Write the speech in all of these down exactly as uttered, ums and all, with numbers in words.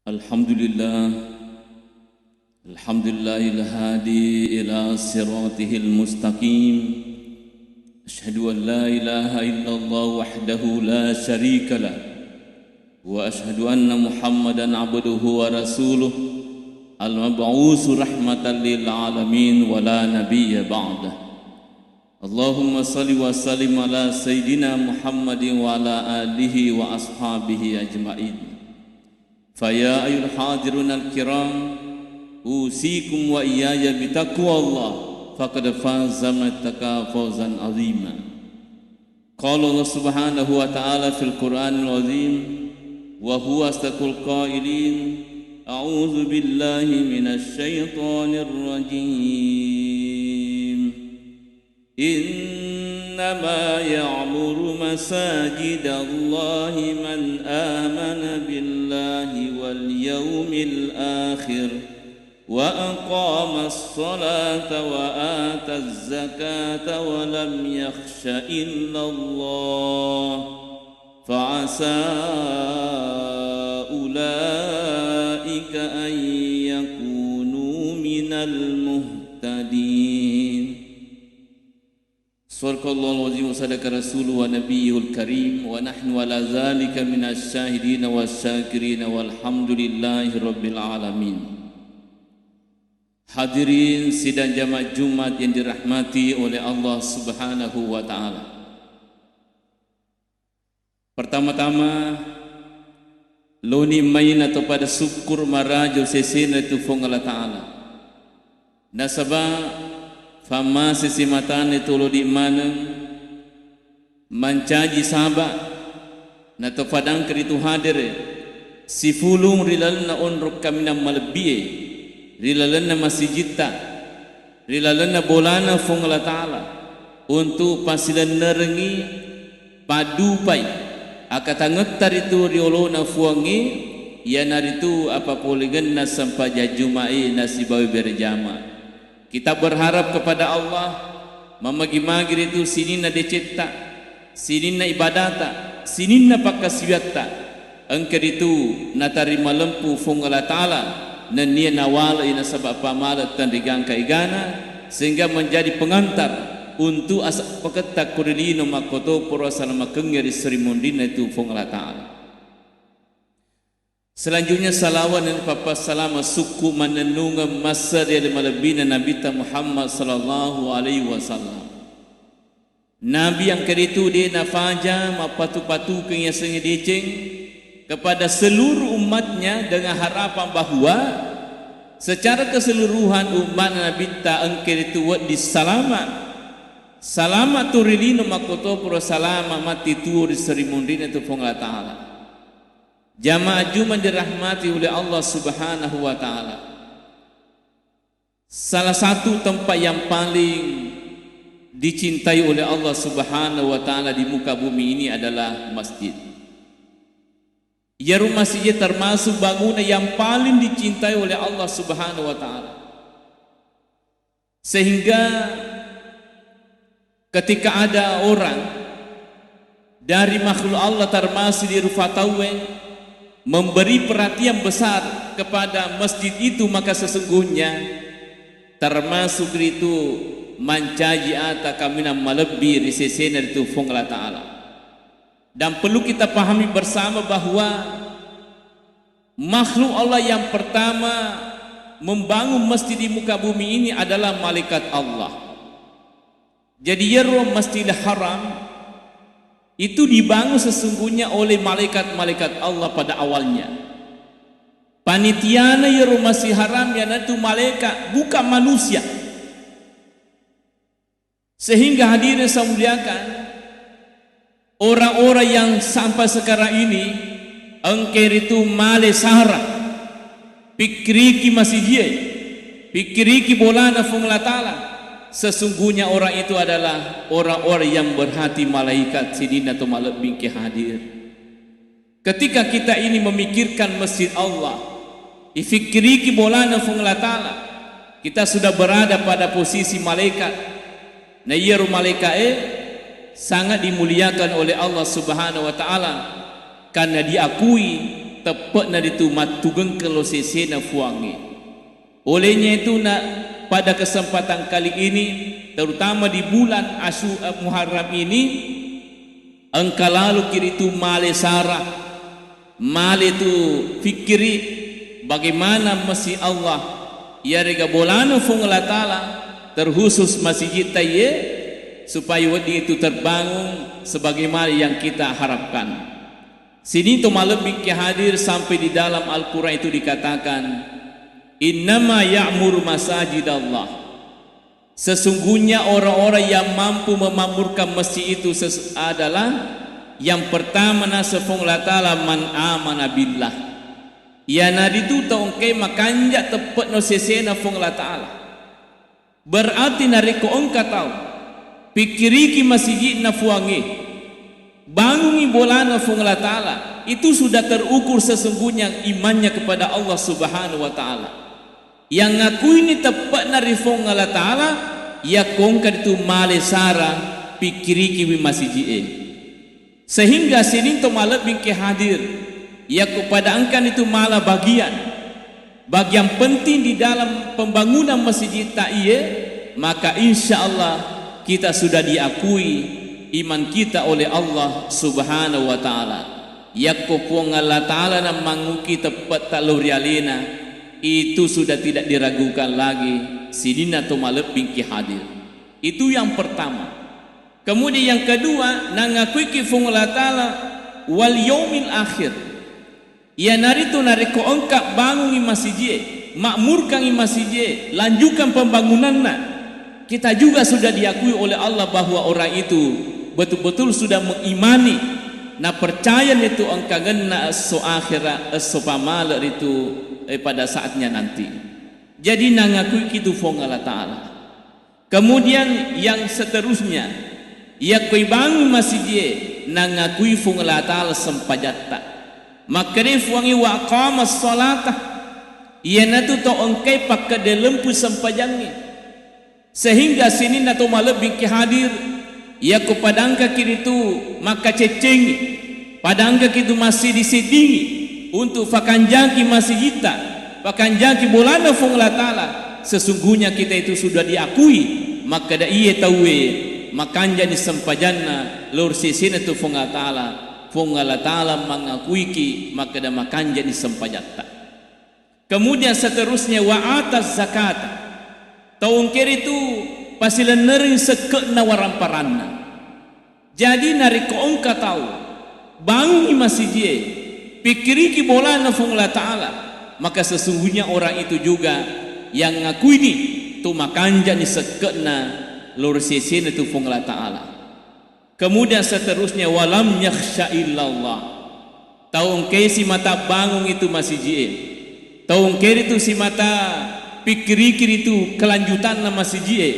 الحمد لله. الحمد لله الهادي إلى صراطه المستقيم. أشهد أن لا إله إلا الله وحده لا شريك له، وأشهد أن محمدا عبده ورسوله، المبعوث رحمة للعالمين ولا نبي بعده. اللهم صل وسلم على سيدنا محمد وعلى آله وأصحابه أجمعين. فيا أيها الحاضرون الكرام، أوصيكم وإياي بتقوى الله، فقد فاز من اتقى فوزا عظيما. قال الله سبحانه وتعالى في القرآن العظيم، وهو أصدق القائلين: أعوذ بالله من الشيطان الرجيم. إنما يعمر مساجد الله من آمن بالله واليوم الآخر وأقام الصلاة وآتى الزكاة ولم يخش إلا الله فعسى أولئك أن يكونوا من المهتدين. صدق الله العظيم وصدق رسوله ونبيه الكريم ونحن على ذلك من الشاهدين والشاكرين والحمد لله رب العالمين. Hadirin sidang jamaah Jumat yang dirahmati oleh Allah Subhanahu wa Ta'ala. Pertama-tama, loni mai natopada sukkuru marajo sesena tu Fuang Allah Ta'ala. Nasaba fammasesi matane tu lodi maneng mancaji saba, natofadangka ritu hadere, sifulung ri lalenna onrong kaminang malebbie, ri lalenna masijitta, ri lalenna bolana Fuang Allah Ta'ala, untuk pasilennerengngi, paddupai akatangetta ritu riolona Fuangnge, iyanaritu appapolengenna sempajang Jumae nasibawa berjama. Kita berharap kepada Allah, mamagi-magi ritu sininna decetta, sininna ibadata, sininna pakkasiwiatta, engka ritu natarima lempu Fuang Allah Ta'ala, nennia nawale'i nasaba pamale tenrigangka egana, sehingga menjadi pengantar untuk asapaketta ko ri lino makkotoparo salamakengnge ri seri munrinna itu Fuang Allah Ta'ala. Selanjutnya, salawat dan pappasalama sukku mannennungeng masse ri ale malebbina Nabitta Muhammad sallallahu alaihi wasallam. Nabi engka ritu de nafaja mappatu-patukeng yasengnge deceng kepada seluruh umatnya dengan harapan bahwa secara keseluruhan umat Nabitta engka ritu wedding salama. Salama tu ri lino makkotoparo salama matti tuo ri seri munrinna tu Fuang Allah Ta'ala. Jamaah Jumat dirahmati oleh Allah Subhanahu wa Ta'ala. Salah satu tempat yang paling dicintai oleh Allah Subhanahu wa Ta'ala di muka bumi ini adalah masjid. Iyaro masjid termasuk bangunan yang paling dicintai oleh Allah Subhanahu wa Ta'ala. Sehingga ketika ada orang dari makhluk Allah termasuk di rufa tauwe memberi perhatian besar kepada masjid itu, maka sesungguhnya termasuk ritu mancaji ata kaminang malebbi ri sesena ritu Fuang Allah Ta'ala. Dan perlu kita pahami bersama bahwa makhluk Allah yang pertama membangun masjid di muka bumi ini adalah malaikat Allah. Jadi, iyaro Masjidil Haram itu dibangun sesungguhnya oleh malaikat-malaikat Allah pada awalnya. Panitiana iyaro Masjid Haram iyanatu malaikat, bukan manusia. Sehingga hadirin saya muliakan, orang-orang yang sampai sekarang ini engka ritu male sahara, pikkiriki masijie, pikkiriki bolana Fuang Allah Ta'ala, sesungguhnya orang itu adalah orang-orang yang berhati malaikat sininna to malebbingke hadir. Ketika kita ini memikirkan masjid Allah, ifikkiriki bolana Fuang Allah Ta'ala, kita sudah berada pada posisi malaikat. Na iyaro malaika'e sangat dimuliakan oleh Allah Subhanahu wa Ta'ala, karena diakui teppe'na ritu mattugengke lo sesena Fuangnge. Olehnya itu na, pada kesempatan kali ini, terutama di bulan Asyu-, eh, Muharram ini, engka laluki ritu male sara, male tu fikkiri bagaimana Masjid Allah, iyarega bolana Fuang Allah Ta'ala, terkhusus masijid ta iye, supaya wedding itu terbangun sebagaimana yang kita harapkan. Sining to malebbi ki hadir, sampai di dalam Al-Quran itu dikatakan, "Innama ya'muru masajidallah." Sesungguhnya orang-orang yang mampu memakmurkan masjid itu ses-, adalah yang pertama naseng Fuang Allah Ta'ala, "Man amana billah." Iyanaritu tau engkae makanja teppe'na sesena Fuang Allah Ta'ala. Berarti narekko engka tau pikkiriki masijidna Fuangnge, bangungi bolana Fuang Allah Ta'ala, itu sudah terukur sesungguhnya imannya kepada Allah Subhanahu wa Ta'ala. Yang ngakuini teppe'na ri Fuang Allah Ta'ala, yakko engka ritu male sara, pikkirikiwi masijie. Sehingga sining to malebbi ki hadir, yakko pada engkani tu mala bagian, bagian penting di dalam pembangunan masjid ta iye, maka insya Allah kita sudah diakui iman kita oleh Allah Subhanahu wa Ta'ala. Yakko Puang Allah Ta'ala na manguki teppetta lo ri alena, itu sudah tidak diragukan lagi sininna to malebbi ki hadir. Itu yang pertama. Kemudian yang kedua, nangakuiki Fuang Allah Ta'ala wal yaumil akhir. Iyanaritu narekko engka bangungi masijie, makmurkangi masijie, lanjutkan pembangunanna, kita juga sudah diakui oleh Allah bahwa orang itu betul-betul sudah mengimani, na percaya nitu engkangenna esso akhirat, esso pamale ritu, eh, pada saatnya nanti. Jadi nangakuiki tu Fuang Allah Ta'ala. Kemudian yang seterusnya, yakko ibangun masijie, nangakui Fuang Allah Ta'ala sempajatta. Makkedai Fuangnge, "Wa aqamas salata." Iyanatu tau engkai pakkedde lempu sempajangnge. Sehingga sininna to malebbi ki hadir, yakko padangkaki ritu makkaceccengi, padangkaki tu massidding-siddingi untuk fakanjaki masijitta, fakanjaki bolana Fuang Allah Ta'ala, sesungguhnya kita itu sudah diakui, makkeda iye tauwe makanjani sempajanna lo ri sesena tu Fuang Allah Ta'ala, Fuang Allah Ta'ala mangakuiki makkeda makanjani sempajatta. Kemudian seterusnya, wa ataz zakata. Tau engkeri tu pasilennereng sekke'na waramparanna. Jadi narekko engka tau bangungi masijie, pikkiriki bolana Fuang Allah Ta'ala, maka sesungguhnya orang itu juga yang ngakuini tu makanjani sekke'na lo ri sesena tu Fuang Allah Ta'ala. Kemudian seterusnya, walam yakhsya illallah. Tau engkai simata bangung itu masijie. Tau engkai ritu simata pikkiriki ritu kelanjutanna masijie.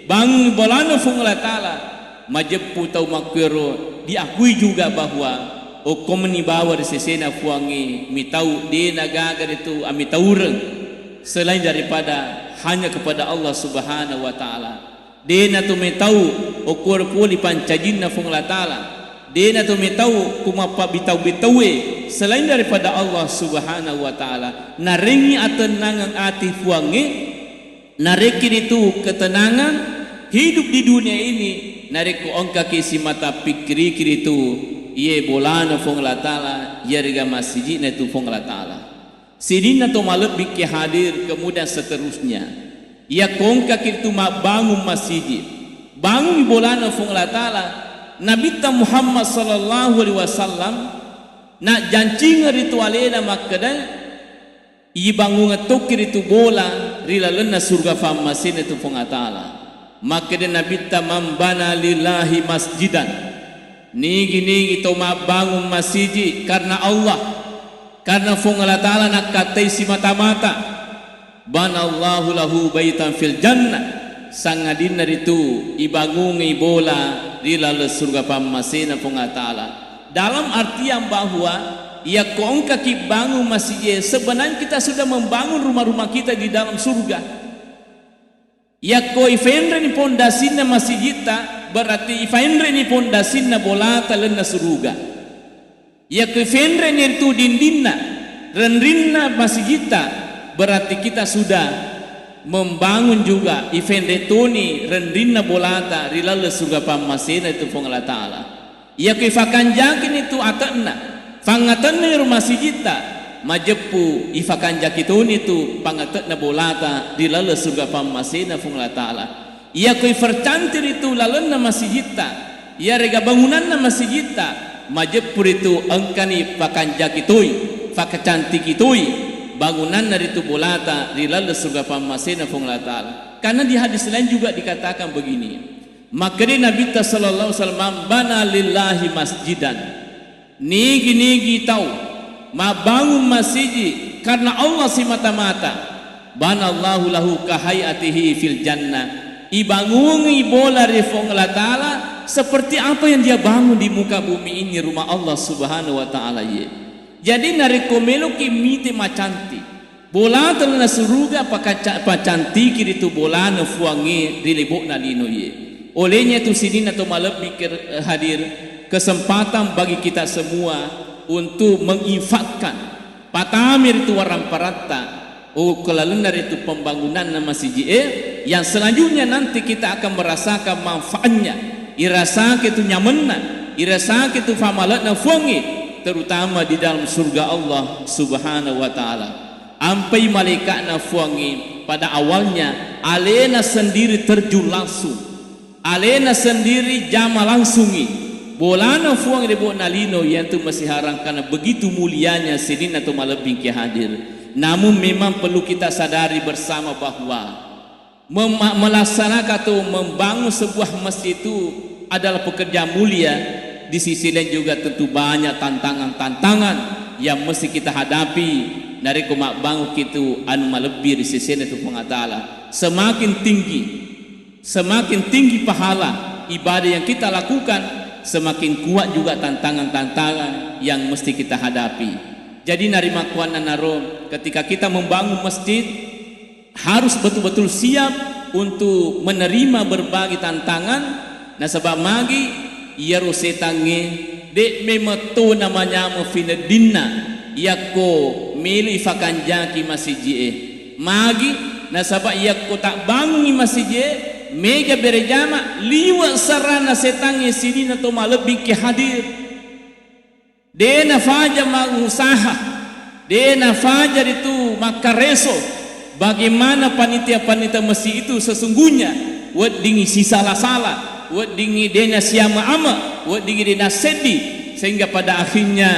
Bangung bolana Fuang Allah Ta'ala. Majeppu tau makkuero diakui juga bahwa okkomeni bawa ri sesena Fuangnge mitau, de nagaga ritu amitaureng selain daripada hanya kepada Allah Subhanahu wa Ta'ala. Dena to metau okkuero pole pancajinna Fuang Allah Ta'ala. Dena to metau ku mappabbitau-bitauwe selain daripada Allah Subhanahu wa Ta'ala. Narengngi atennangeng ati Fuangnge, narekki ritu ketenangan hidup di dunia ini, narekko engkaki simata pikkiriki ritu iye bolana Fuang Allah Ta'ala, iyarega masijikna tu Fuang Allah Ta'ala. Sininna to malebbi ki hadir, kemudian seterusnya. Yakko engkaki ritu mabbangung masiji, bangungi bolana Fuang Allah Ta'ala. Nabitta Muhammad sallallahu alaihi wasallam najjancingeng ritu alena makkeda, ibangungeng tokki ritu bola ri lalenna surga fammasena tu Fuang Allah Ta'ala. Makkeda Nabitta, "Man bana lillahi masjidan." Nigi-nigi to mabbangung masiji karena Allah, karena Fuang Allah Ta'ala nakkattai simata-mata, "Banallahu lahu baitan fil jannah." Sangadinna ritu ibangungi bola ri laleng surga pammasena Fuang Allah Ta'ala. Dalam artian bahwa yakko engkaki bangung masiji, sebenarnya kita sudah membangun rumah-rumah kita di dalam surga. Yakko ifenreni pondasinna masijitta, berarti ifenreni pondasinna bolata lalenna suruga. Yakko ifenreni ritu dindinna, renrinna masijitta, berarti kita sudah membangun juga, ifenre toni renrinna bolata ri laleng surga pammasena itu Puang Allah Ta'ala. Iyako ifakanjakini tu ate'na, fangatenna ro masijitta, majeppu ifakanjaki toni tu pangate'na bolata ri laleng surga pammasena Puang Allah Ta'ala. Iyako ipercanti ritu lalenna masijitta, iyarega bangunanna masijitta, majeppu ritu engkani pakanjaki toi, fakacantiki toi bangunanna ritu bolata ri laleng surga pammasena Puang Allah Ta'ala. Karena di hadis lain juga dikatakan begini, makkeda Nabitta sallallahu alaihi wasallam, "Man bana lillahi masjidan." Nigi-nigi tau mabbangung masiji karena Allah simata-mata, banallahu lahu kahaiatihi fil jannah. Ibangungi bola ri Puang Allah Ta'ala seperti apa yang dia bangun di muka bumi ini, rumah Allah Subhanahu wa Ta'ala ye. Jadi, narekko meloki mite macanti, bolata lalenna suruga pakaca-, pacantiki ritu bolana Puangnge ri lebo'na lino ye. Olehnya tu sininna to malebbi ke-, hadir, kesempatan bagi kita semua untuk menginfakkan, patami ritu waramparatta, okko lalenna ritu pembangunanna masiji'e, yang selanjutnya nanti kita akan merasakan manfaatnya, irasake tu nyamenna, irasake tu famale'na Puangnge, terutama di dalam surga Allah Subhanahu wa Ta'ala. Ampai malaika'na Puangnge pada awalnya alena sendiri terjun langsung. Alena sendiri jama langsungi bolana Puang ri lebo'na lino, iyantu masiharang karena begitu mulianya sininna to malebbi engka hadir. Namun memang perlu kita sadari bersama bahwa mema-, melaksanakan atau membangun sebuah masjid itu adalah pekerjaan mulia. Di sisi lain juga tentu banyak tantangan-tantangan yang mesti kita hadapi narekko mabbanguki tu anu malebbi ri sesena tu Puang Allah Ta'ala. Semakin tinggi, semakin tinggi pahala ibadah yang kita lakukan, semakin kuat juga tantangan-tantangan yang mesti kita hadapi. Jadi, narimakkuannanaro, ketika kita membangun masjid, harus betul-betul siap untuk menerima berbagai tantangan. Nasaba magi, iyaro setangnge de' memetto namanyameng fineddinna yakko melo ifakanjaki masiji'e. Magi, nasaba yakko tabbangungi masiji'e, mega berejama, liwe' sarana setangnge sininna to malebbi engka hadir. De' nafaja mangusaha, de' nafaja ritu makkareso. Bagaimana panitia-panitia masjid itu sesungguhnya weddingngi sisala-sala, weddingngi de' nasiama-ama, weddingngi de' naseddi, sehingga pada akhirnya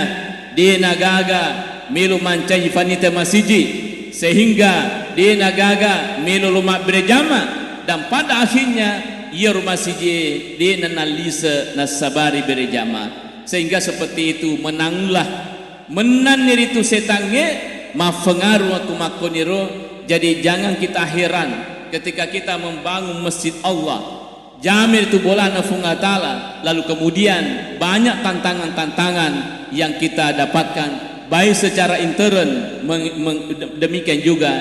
de' nagaga melo mancaji panitia masiji, sehingga de' nagaga melo lo mabberejama, dan pada akhirnya iyaro masiji de' nanallise nassabari berejama. Sehingga seperti itu, menanglah, mennanni ritu setangnge mafengaruh aku makkoniro. Jadi, jangan kita heran ketika kita membangun masjid Allah, jami ritu bolana Puang Allah Ta'ala, lalu kemudian banyak tantangan-tantangan yang kita dapatkan, baik secara intern, meng-, meng-, demikian juga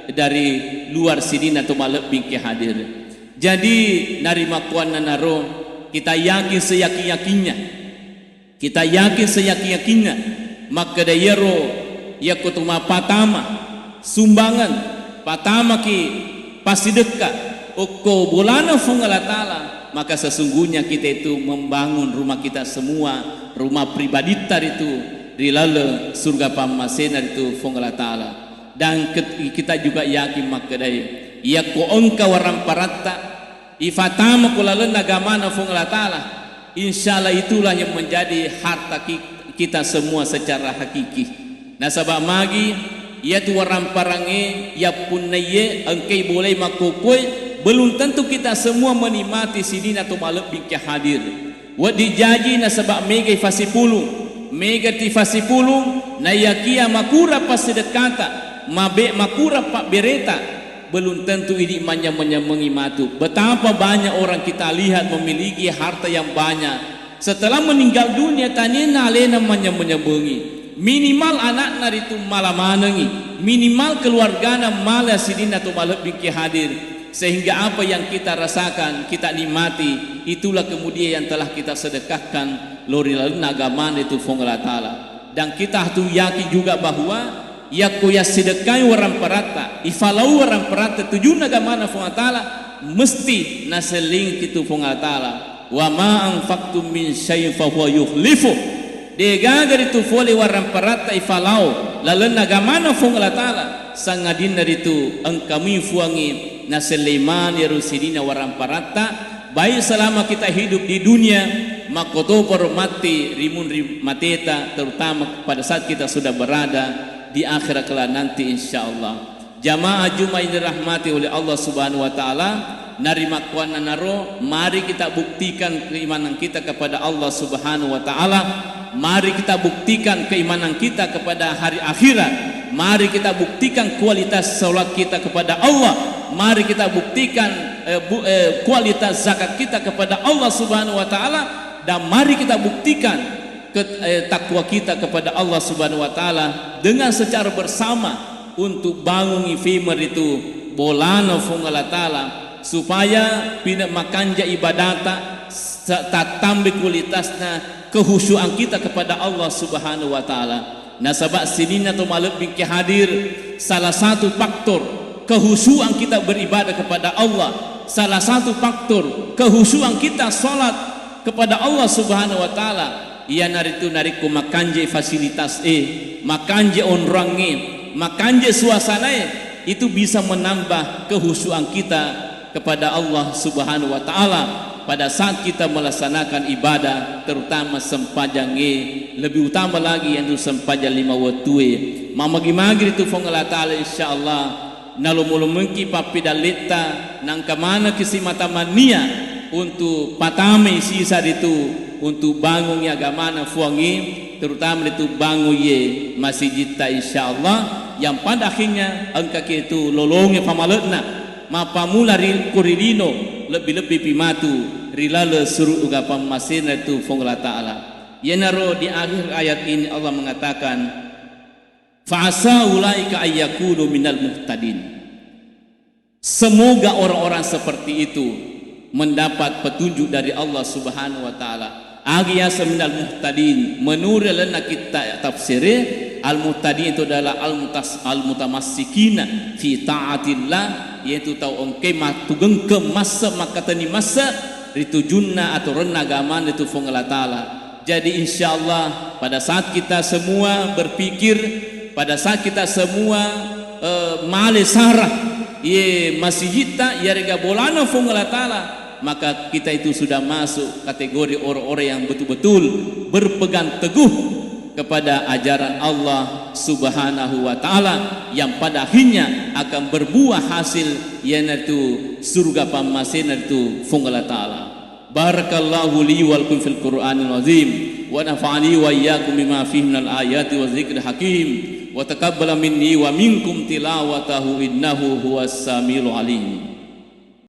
dari luar sininna to malebbi engka hadir. Jadi, narimakkuannanaro, kita yakin seyakin-yakinnya, kita yakin seyakin-yakinnya, makkeda iyaro, yakko to mappatama sumbangeng, patamaki passidekka okko bolana Puang Allah Ta'ala, maka sesungguhnya kita itu membangun rumah kita semua, rumah pribaditta ritu ri laleng surga pammasena ritu Puang Allah Ta'ala. Dan ket-, kita juga yakin makkedai, yakko engka waramparatta ifatama ko lalenna agamana Puang Allah Ta'ala, insya Allah itulah yang menjadi harta ki-, kita semua secara hakiki. Nasaba magi, iyatu waramparangnge yappunnaiye engkai bolai makkokkoe, belum tentu kita semua menikmati sininna to malebbi engka hadir. Wedding jaji nasaba megai fasipulung, mega ti fasipulung, naiyakia makura passidekkata, mabe-, makura pabbereta, belum tentu idi manyameng-nyamengi matu. Betapa banyak orang kita lihat memiliki harta yang banyak, setelah meninggal dunia, taniana alena manyameng-nyamengi. Minimal anakna ritu mala manengi, minimal keluargana mala sininna to malebbi engka hadir. Sehingga apa yang kita rasakan, kita nikmati, itulah kemudian yang telah kita sedekahkan lao ri lalenna agamana itu Puang Allah Ta'ala. Dan kita tu yakin juga bahwa yakko yassidekkai waramparatta, ifalau waramparatta tujunna agamana Fuang Allah Ta'ala, mesti nasellingi tu Fuang Allah Ta'ala. "Wa ma anfaqtum min syai'in fa huwa yukhlifuh." Degaga ritu fole waramparatta ifalau lalenna agamana Fuang Allah Ta'ala, sangadinna ritu engka mi Fuangnge nasellei mani ero sininna waramparatta, baik selama kita hidup di dunia, makkotoparo matti ri munri mateta, terutama pada saat kita sudah berada di akhirat kelak nanti, insyaallah. Jamaah Jumat yang dirahmati oleh Allah Subhanahu wa Ta'ala, narimakkuannanaro, mari kita buktikan keimanan kita kepada Allah Subhanahu wa Ta'ala, mari kita buktikan keimanan kita kepada hari akhirat, mari kita buktikan kualitas salat kita kepada Allah, mari kita buktikan, eh, bu-, eh, kualitas zakat kita kepada Allah Subhanahu wa Ta'ala, dan mari kita buktikan ke-, eh, takwa kita kepada Allah Subhanahu wa Ta'ala dengan secara bersama untuk bangungngi fimeng ritu bolana Fuang Allah Ta'ala, supaya pina-, makanja ibadata, sa-, tattambai kualitasna kehusuan kita kepada Allah Subhanahu wa Ta'ala. Nasaba sininna to malebbi engka hadir, salah satu faktor kehusuan kita beribadah kepada Allah, salah satu faktor kehusuan kita salat kepada Allah Subhanahu wa Ta'ala, iyanaritu narekko makanje fasilitas e, makanje onroangnge, makanje suasana e, itu bisa menambah kehusuan kita kepada Allah Subhanahu wa Ta'ala pada saat kita melaksanakan ibadah, terutama sempajang e, lebih utama lagi yaitu sempajang lima wettu e. Mamagi-magi ritu Fuang Allah Ta'ala, insyaallah, nalomo-lomongki pappedalletta, naengka manekki simata mannia untuk patamai sisa ritu untuk bangungngi agamana Fuangnge, terutama ritu bangungngi masijitta, insyaallah, yang pada akhirnya engkaki ritu lolongnge pamale'na, mappamula ri, ko ri lino, lebbi-lebbipi matu ri laleng suruga pammasena ritu Fuang Allah Ta'ala. Iyanaro di akhir ayat ini Allah mengatakan, "Fa asa ulaika ayyakunu minal muhtadin." Semoga orang-orang seperti itu mendapat petunjuk dari Allah Subhanahu wa Ta'ala. Agi yaseng minal muhtadin, menurut lalenna kitta tafsir e, al-muhtadin itu adalah al-mutas-, al-mutamassikina fi ta'atillah, yaitu tau engkae mattugengkeng masse, makkateni masse ri tujunna aturenna agamana itu Fuang Allah Ta'ala. Jadi, insyaallah, pada saat kita semua berpikir, pada saat kita semua, eh, male sara, iye masijitta, iyarega bolana Fuang Allah Ta'ala, maka kita itu sudah masuk kategori orang-orang yang betul-betul berpegang teguh kepada ajaran Allah Subhanahu wa Ta'ala, yang pada akhirnya akan berbuah hasil, iyanaritu surga pammasena ritu Fuang Allah Ta'ala. Barakallahu li wa lakum fil Qur'anil azim, wa nafa'ani wa iyyakum bima fihi minal ayati wa dzikril hakim, wa taqabbala minni wa minkum tilawatahu innahu huwas samiul alim.